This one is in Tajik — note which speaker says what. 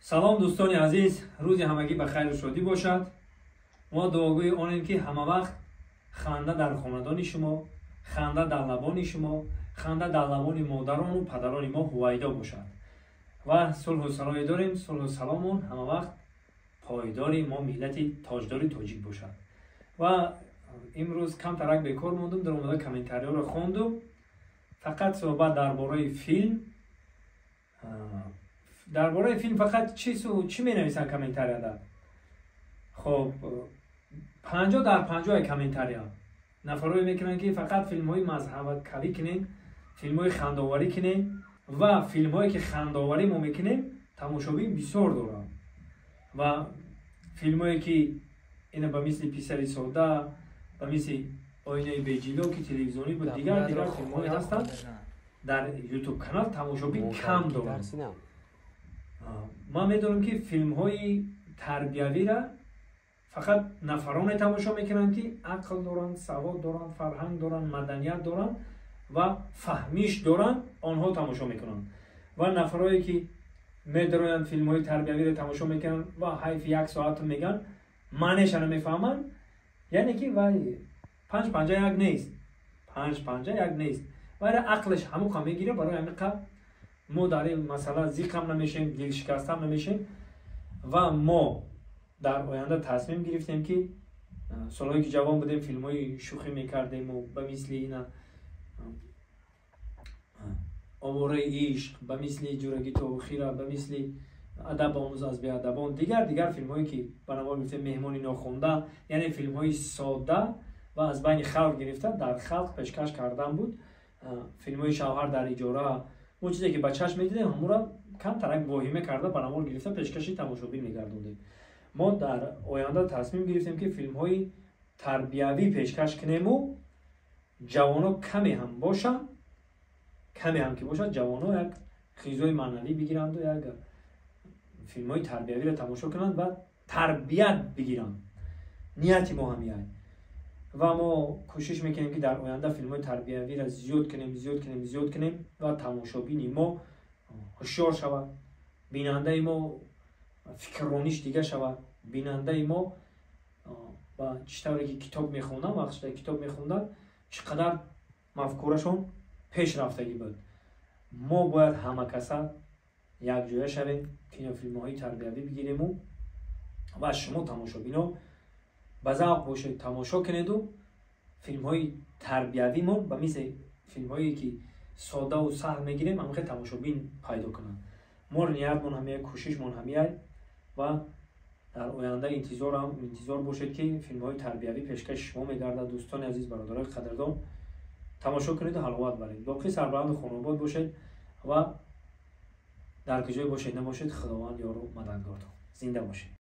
Speaker 1: Салом, дӯстони азиз, рӯзи ҳамагӣ ба хайру шодӣ бошад. Мо дуогӯи онем, ки ҳамавақт ханда дар хонадони шумо, ханда дар лабони шумо, ханда дар лабони модарону падарони мо ҳувайдо бошад ва сулҳу салое дорем. Сулҳу саломон ҳамавақт пойдори мо, миллати тоҷдори тоҷик бошад. Ва имрӯз камтарак бекор мондум, даромада комментариёро хондум. Фақат суҳбат дар бораи филм, дар бораи филм фақат чӣ менависанд комментарияда. Хоб, 50 дар 50-и комментария нафарое мекунанд, ки фақат филмҳои мазҳабкавӣ кунем, филмҳои хандоварӣ кунем. Ва филмҳое ки хандоварӣ мо мекунем, тамошобин бисёр доранд, ва филмҳое ки ина ба мисли «Писари сода», ба мисли «Оинаи беҷило», ки телевизионӣ буд, дигар дигар филмҳое ҳастанд, дар Ютуб канал тамошобин кам доранд. Ман медонам, ки филмҳои тарбиявира фақат нафароне тамошо мекунанд, ки ақл доранд, савод доранд, фарҳанг доранд, маданият доранд ва фаҳмиш доранд, онҳо тамошо мекунанд. Ва нафарое ки медароянд, филмҳои тарбиявиро тамошо мекунанд ва ҳайфи як соату мегӯянд, маънеша намефаҳманд, яъне ки вай панҷ панҷа як нест, панҷ панҷа як нест, вайра ақлаш ҳамуқа мегирад. Барои ҳамиқа мо дар ин масъала зиқам намешем, дилшикастам намешем. Ва мо дар оянда тасмим гирифтем, ки солҳое ки ҷавон будем, филмҳои шӯхӣ мекардему, ба мисли ина «Овораи ишқ», ба мисли «Ҷурагӣ то охира», ба мисли «Адаб омӯз аз беадабон», дигар дигар филмҳое ки ба навор гирифтем, «Меҳмони нохонда», яъне филмҳои содда ва аз байни халқ гирифта дар халқ пешкаш кардан буд. Филмҳои «Шавҳар дар иҷора», мо чизе ки ба чашм медидем, ҳамура камтарак воҳима карда, ба навор гирифта, пешкаши тамошобин мегардондем. Мо дар оянда тасмим гирифтем, ки филмҳои тарбиявӣ пешкаш кунему ҷавоно каме ҳам бошанд, каме ҳам ки бошад, ҷавоно як ғизои маънавӣ бигиранду як филмҳои тарбиявиро тамошо кунанд ва тарбият бигиранд. Нияти мо ҳамияй ва мо кӯшиш мекунем, ки дар оянда филмҳои тарбиявиро зиёд кунем, зиёд кунем, зиёд кунем ва тамошобини мо ҳушёр шавад, бинандаи мо фикррониш дига шавад, бинандаи мо ба чӣ тавре ки китоб мехонданд, вақте китоб мехонданд, чӣ қадар мафкурашон пеш рафтагӣ буд. Мо бояд ҳамакаса якҷоя шавем, кинофилмҳои тарбиявӣ бигирему ва шумо, тамошобино, ба завқ бошед, тамошо кунеду филмҳои тарбиявимон ба мисли филмҳое ки соддаву саҳл мегирем, ҳамахел тамошобин пайдо кунанд. Мо ниятмон ҳамия, кӯшишмон ҳамияй ва дар оянда интизор бошед, ки филмҳои тарбиявӣ пешкаши шумо мегардад. Дӯстони азиз, бародарои қадрдон, тамошо кунеду ҳаловат баред. Боқӣ сарбаланду хонобод бошед ва дар куҷое бошед набошед, Худованд ёру мададгортон. Зинда бошед.